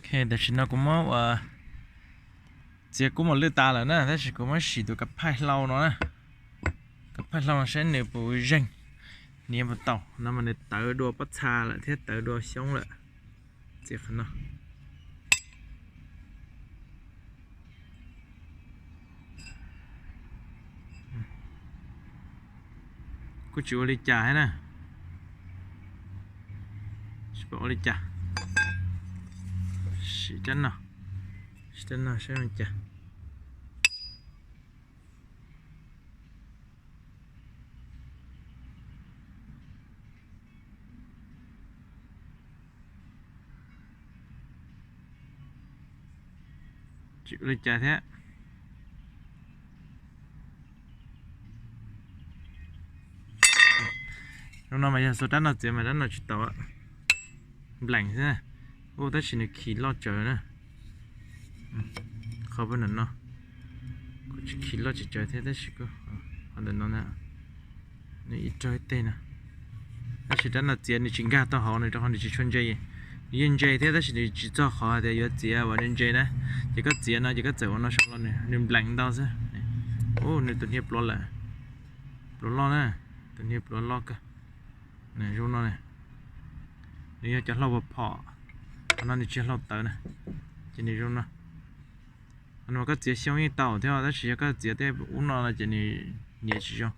Tam sim no kuv muab ua txiav kub mos lwj tas lawm na, tab sis kuv muab sim tus kav phaij hlau no na. Kav phaij hlau no saib nws puas zeeg, nws yuav puas tau no mas nws tawv dua pob txha lawm thiab tawv dua xyoob lawm. Txiav qhov no. Kuj tsis ua li cas thiab na. Tsis pom ua li cas. Sim rab no, sim rab no saib ua cas. Tsis ua li cas thiab. Zoo no mas yog xuas rab no txiav mas rab no tsis tau. Nplees xwb. Ua tab sis nws khi loj tsawv na. Qhov pab ntawm no kuj tsis khi loj tsis tsawv thiab tab sis kuj qhov ntawm no na, nws ib rag ib teg na. Tab sis rab no txiav nws tsis nkag tau hauv nws rau qhov nws tsis tshua ntse. Nws yeej ntse thiab tab sis nws tsis txog qhov hais tias yuav txiav uas nws ntse na. Ces koj txiav no ces koj txawm ua no saum los nws nplees ntau xwb. Ua nws tus hniav pluav lawm. Pluav loj na, tus hniav pluav loj kawg. Zoo no, nws yog cov hlau phom phom, qhov no nws tsis yog hlau tawv na. Ces nws zoo no. Qhov no koj txiav xyoob yeej tau thiab tab sis yog koj txiav tej ub no no ces nws hniav tsis zoo.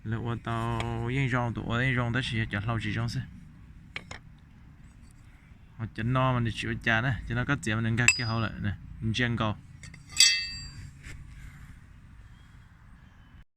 Lawv ua tau yeej zoo, tus ua yeej zoo tab sis yog cov hlau tsis zoo xwb. Ho cov no mas nws tsis ua cas na, cov no koj txiav mas nws nkag kiag hauv lawm, ntsia nkaus.